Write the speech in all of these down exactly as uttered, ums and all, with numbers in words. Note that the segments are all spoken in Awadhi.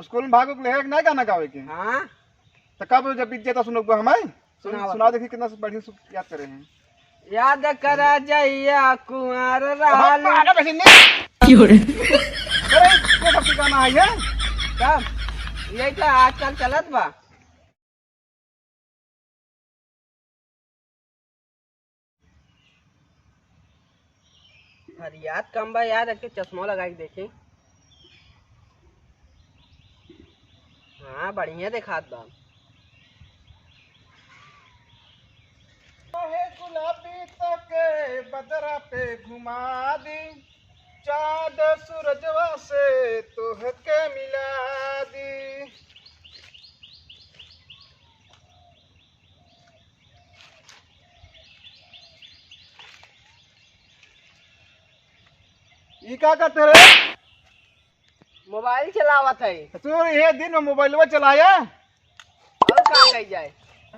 स्कूल में भाग के लेहे कि नाहीं गाना गावे के? हाँ। तो कब जब बीत जाता सुनोगे हमें? सुनावा। सुनाओ, देखी कितना बढ़िया से याद करे हैं। याद करा जइया कुंवर रहलू। अरे, क्यों रे? अरे, ये सब गाना है ये? तब यही तो आजकल चलत बा। फरियाद कम बा यार, एक चश्मा लगा के देखी। हाँ, बढ़िया देखात बा। काहे गुलाबी तोके बदरा पे घुमा दी, चाँद सूरजवा से तोहके मिला दी। ई का करते रे? मोबाइल चलावत है। तू ये दिन में मोबाइलवा चलाया? और का कही जाए?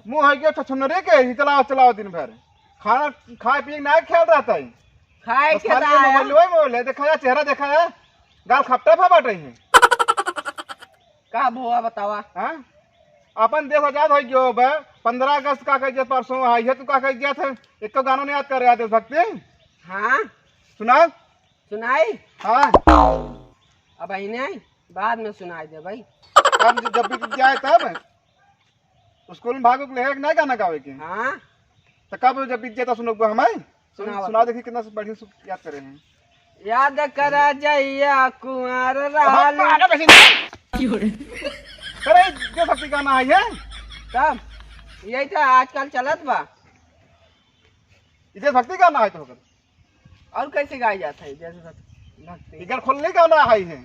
मुँह है गया छछुनरे के, ही चलाओ, चलाओ दिन भर। खाना खाए पिए के ना ख्याल रहता है। खाए बस के खाली ना ये है। मोबाइलवा ही मोबाइल है, देखा या चेहरा देखा या, गाल खपटा फा बाटे हैं। का भुआ बतावा? हाँ? अपन देश आजाद हो गयो बे, पन्द्रह अगस्त का कह दिया परसों, हाँ, ये तू का कह दिया था? एक तो गाना नहीं याद कर रहा देशभक्ति। हाँ। सुनाओ। सुनाई? हाँ। अब आई नहीं, बाद में सुनाई दे भाई। तब जब भी जाए तब स्कूल में भागो के लेहे कि नाहीं गाना गावे के? हाँ। तो कब जब बीत जाता सुनोगे हमें? सुनाओ। सुनाओ, देखी कितना बढ़िया से याद करे हैं। याद करा जइया कुंवर रहलू। अरे, अरे, बहिन। अरे, देशभक्ति गाना है ये? तब यही तो आजकल चलत बा। ये देशभक्ति गाना है तो होकर। और कैसे गाई जाता है देशभक्ति? इधर खोलने गाना है ये।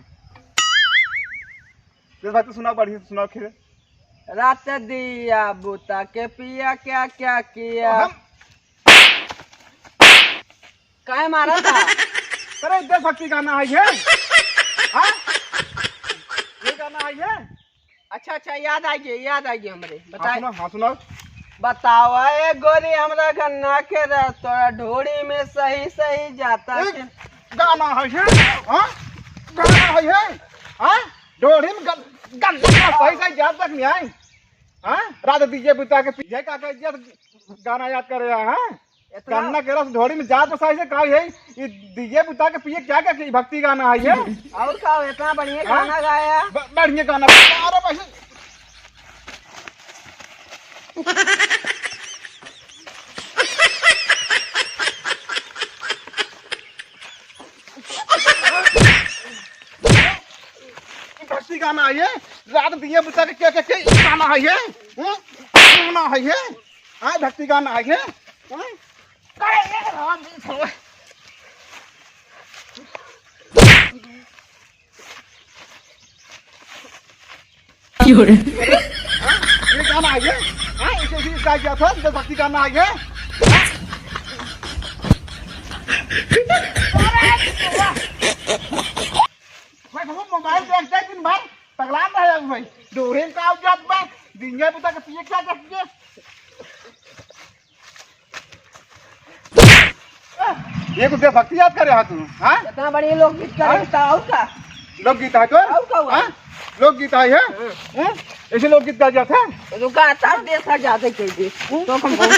देशभक्ति सुनाओ, बढ़िया से सुनाओ फिर। रात दिया बुता के पिया क्या क्या किया। हम काहे मारा था? अरे, देशभक्ति गाना है ये। हाँ? ये गाना है ये। अच्छा, अच्छा, याद आ गया, याद आ गया हमरे। हाँ, बताए। सुनाओ, हाँ, सुनाओ। बतावा ए गोरी हमरा गन्ना के रस, तोरा ढोड़ी में सही सही जाता एक के। गाना है ये, हाँ? गाना है ये, हाँ? ढोड़ी में गन-, गन्ना के रस सही सही जाता कि नहीं आए? हाँ? रात दिए बुता के पी-, ये का कह दिया, गाना याद करे, हाँ? इतना गन्ना के रस ढोड़ी में जात बसाई से का है? ये दिए बुता के पिए क्या क्या की भक्ति गाना है ये? और का हो, इतना बढ़िया हाँ? गाना गाया। ब-, बढ़िया गाना। अरे भाई। भक्ति गाना है ये। रात दिए बुता के क्या क्या क्या गाना है ये? हम्म? गाना है ये? हाँ, भक्ति गाना है ये? हाँ? अरे, ये राम जी, छोड़। क्यों रे? हाँ? ये गाना है ये? हाँ, इसे भी गाया गया था, इसे भक्ति गाना है ये? हाँ? अरे, वाह। भाई, बाबू, मोबाइल देख, देख, दिन भर पगला रहा है भाई। डोरे का जात बा, दिन भर बुता के पिए क्या जात बा? ये कुछ देशभक्ति याद करे हा तू, हाँ? इतना बढ़िया लोकगीत का हाँ? लिखता, और का? लोकगीत है तो? और का हुआ? हाँ? लोकगीत है, है? हाँ। हाँ? ऐसे लोकगीत गा जाते हैं? रुका, तब देश आजाद है, कह दे। हाँ? तो हम बहुत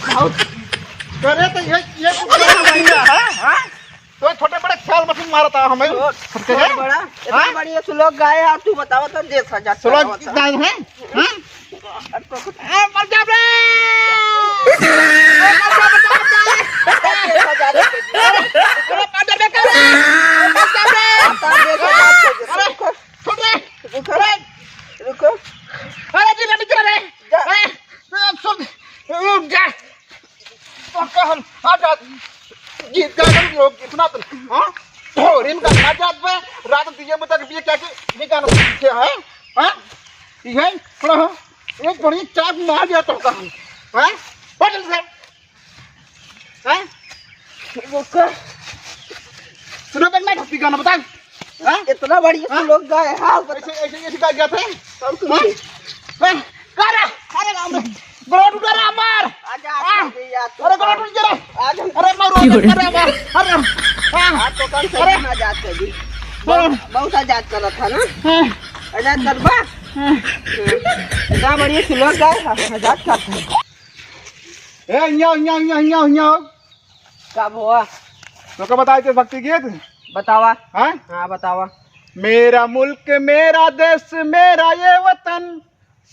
बहुत करे तो ये, ये कुछ बड़ा बढ़िया है, हाँ? तो छोटे बड़े ख्याल मत मारता हमें। छोट, छोट बड़ा, इतना हाँ? बढ़िया श्लोक गाए, और तू बताओ तो देश आजाद श्लोक करावता। गाए हैं? हाँ? अरे तो कुछ ए, मर जा बे! ए, मर जा, मर जा, मर जा! देश आजाद कर दिया। अरे, अरे, मर जा बे, का रे? मर जा बे! अरे, छोड़ दे! रुको, अरे, रुको। अरे, जी, मत जा रे! जा। ए, ए, सुन, रुक जा। तो कहन, आ जा, गीत गा रहे लोग, इतना तो, हाँ? ढोरी में गाना जात बे, रात दिए में तक भी क्या कि ये गाना सीखे हैं, हाँ? ये, हाँ, एक बड़ी चाप मार दिया तो कहन, हाँ? बदल से, हाँ? रुको। सुनो बे, मैं भक्ति गाना बता। हाँ? इतना बढ़िया हाँ? श्लोक गाए, हाँ, बता। ऐसे, ऐसे, ऐसे गाया गया था? और कुछ हाँ? नहीं। हाँ? अरे, अरे राम रे, गला टूटा रे हमार। आजा, हाँ? आजा, आजा, अरे, गला टूट गया रे। आजा। अरे, मैं रो क्यों रे? अरे, हमार, अरे, हाँ? आप तो कम से अरे, बहुत, बहुत आजाद करत है ना? आजाद करबा? इतना बढ़िया सुलग गए, आजाद करत है। ए, हियाँ, हियाँ, हियाँ, हियाँ, हियाँ। का हुआ? तो का बताए थे भक्ति गीत? बतावा। हाँ? हाँ, बतावा। मेरा मुल्क, मेरा देश, मेरा ये वतन,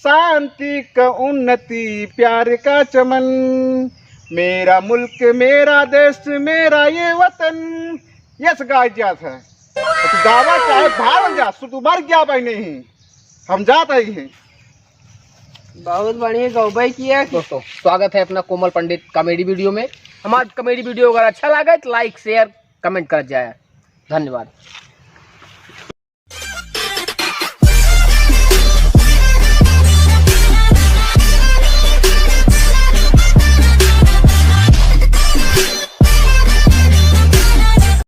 शांति का उन्नति, प्यार का चमन। मेरा मुल्क, मेरा देश, मेरा ये वतन। ये से गाय जात है। तो गावा चाहे भाग जा, सो तू मर गया भाई नहीं। हम जात ही हैं। बहुत बढ़िया गौबई किया। दोस्तों, स्वागत है अपना कोमल पंडित कॉमेडी वीडियो में। हमारा कॉमेडी वीडियो अगर अच्छा लगे तो लाइक, शेयर, कमेंट कर जाए। धन्यवाद।